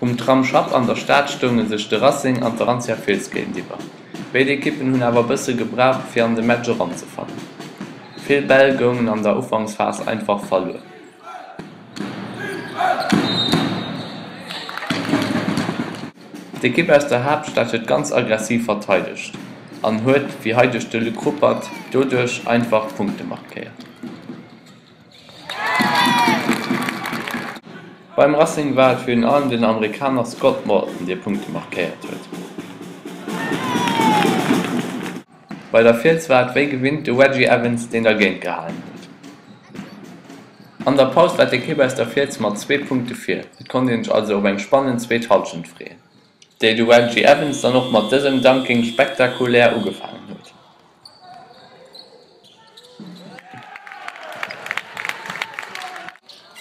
Um Tramsschapp an der Stad stounge sech de Racing an d'Arantia Fiels géintiwwer. Béid Ekippen hunn awer bësse gebraucht, fir an de Match eranzefannen. Vill Bäll goungen an der Ufanksphas einfach verluer. D'Ekipp aus der Haaptstad huet ganz aggressiv verteidegt an huet, wéi hei duerch de Luc Ruppert, doduerch einfach Punkte markéiert. Beim Racing war et virun allem den Amerikaner Scott Morton, dee Punkte markéiert huet. Bei der Fiels war et wéi gewinnt de Reggie Evans, deen dergéint gehalen huet. An der Paus war d'Ekipp aus der Fiels mat zwee Punkte vir, et konnt een sech also op eng spannend zweet Hallschent freeën. Déi de Reggie Evans dann och mat dësem Dunking spektakulär ugefaangen huet.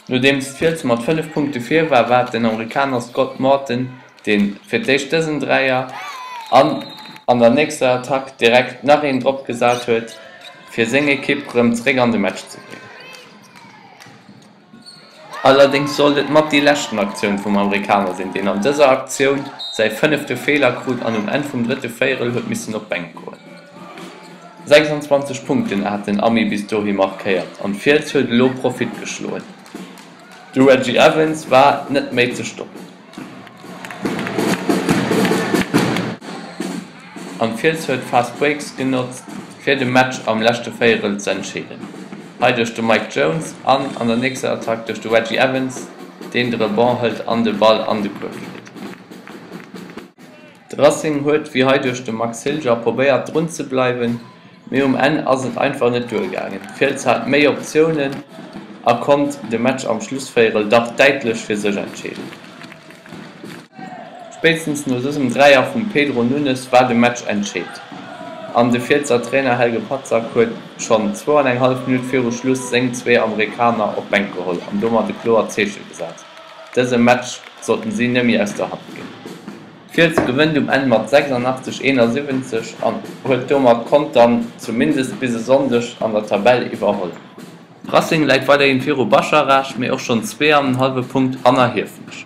Nodeems d'Fiels mat 5 Punkte vir war, war et den Amerikaner Scott Morton, dee fir d'éischt dësen Dräier an an der nächster Attack direkt nach een drop gesat huet, fir seng Ekipp rëm zeréck an de Match ze bréngen. Allerdéngs sollt et mat déi leschten Aktioun vum Amerikaner sinn, deen an dëser Aktioun säi fënnefte Feeler krut an um Enn vum drëtte Véierel huet missen op d'Bänk goen. 26 Punkten hat den Ami bis dohi markéiert an d'Fiels huet elo Profit geschloen. De Reggie Evans war net méi ze stoppen. An d'Fiels huet Fast Breaks genotzt fir de Match am leschte Véierel ze entscheeden. Hei duerch de Mike Jones an an der nächster Attack duerch de Reggie Evans, deen de Rebond hëlt an de Ball an de Kuerf schléit. De Racing huet wéi hei duerch de Max Hilger probéiert drun ze bleiwen, mee um Enn ass et einfach net duergaangen. D'Fiels hat méi Optiounen a konnt de Match am Schlussvéierel dach däitlech fir sech entscheeden. Spéitstens no dësem Dräier vum Pedro Nunes war de Match entscheet an de Fielser Trainer Helge Patzak huet schonn zwou an eng hallef Minutt viru Schluss seng zwee Amerikaner op d'Bänk geholl an domat e kloert Zeeche gesat, dëse Match sollten si net méi aus der Hand ginn. Fiels gewënnt um Enn mat 86, 71 an huet domat Contern zumindest bis e Sonndeg an der Tabell iwwerholl. Racing läit weiderhin viru Bascharage, mee och schonn zweeanenhallwe Punkt hanner Hiefenech.